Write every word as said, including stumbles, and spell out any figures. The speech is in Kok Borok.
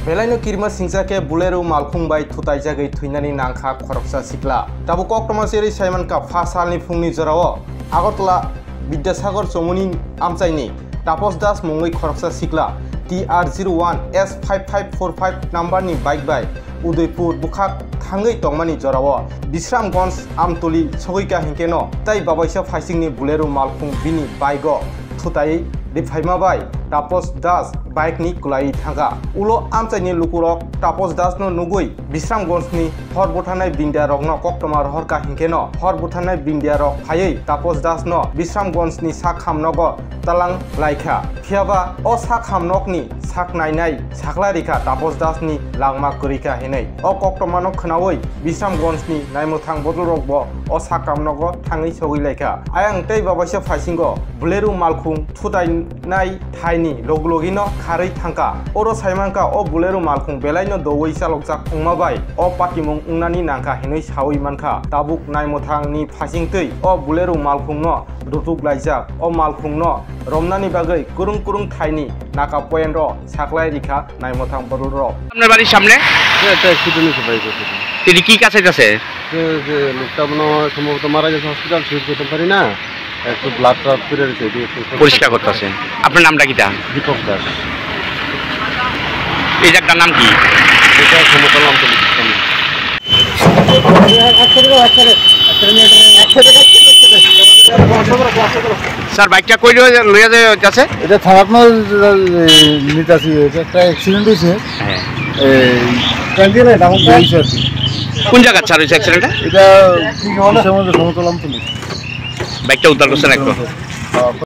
Belaino kirima singsa khe Bolero malkhung bai thutaijagwi thwinani nangkha khoroksa sikla. Tabuk koktwma cherwi saimankha pha salni phungni jorao Agartala Bidyasagar Chomoni amchaini Tapos Das mungwi khoroksa sikla T R zero one S five five four five number ni bike bai Udaipur bwkhak thangwi tongmani jorao Bisramganj Amtoli sogwikha hinkhe no tei babaisa phaisingni Bolero malkhung bini bike o thutai riphaima bai Tapos Das bike ni kwlaiwi thangkha. Ulo amchaini lukurok Tapos Das no nugwi Bisramganj ni hor butharnai bindia rokno koktwma rohorkha hinkhe no hor butharnai bindia rok phaiwi Tapos Das no Bisramganj ni sak hamnogo talang laikha. Phiyaba o sak hamnokni sak nainai sakla rikha Tapos Das ni langma kwrwikha hinwi. O koktwmano khwnawi Bisramganj ni naimwthang bodolrokbo o sak hamnogo thangwi sogwi laikha. Ayang tei babaisa phaisingo Bolero malkhung thutai nai thaini logilogino kharwi thangkha. Oro saimankha o Bolero malkhung belaino doui chalokjak wngma bai o patimung wngnani nangkha hinwi saui mankha. Tabuk naimwthangni phasingtwi o Bolero malkhungno rutuk laijak. O malkhungno romnani bagwi kwrwng kwrwng thaini naka poyendro saklai rikha naimwthang bodolrok. আপনার বাড়ির সামনে? এটা অ্যাক্সিডেন্ট হয়েছে বাইক। এটা কি কাছে কাছে? যে লোকটা মনে হয় সম্ভবত মারা গেছে, হসপিটাল শিফট করতে পারি না। একটু ব্লাড ট্লাড করে রয়েছে, এদিকে একটু পরিষ্কার করতে আছে। আপনার নামটা কিটা? দীপক দাস। এই জায়গাটার নাম কি? এটা সমতল অঞ্চল। স্যার, বাইকটা কই লইয়া লইয়া যাচ্ছে? এটা থানাত না, নিতাছি, এটা একটা অ্যাক্সিডেন্ট হয়েছে। হ্যাঁ। এই, এই হয়েছে আর কি। কোন জায়গার স্যার হয়েছে অ্যাক্সিডেন্টটা? এটা কি বলে? সমতল অঞ্চলে। বাইকটা উদ্ধার করছেন এখন? হ্যাঁ।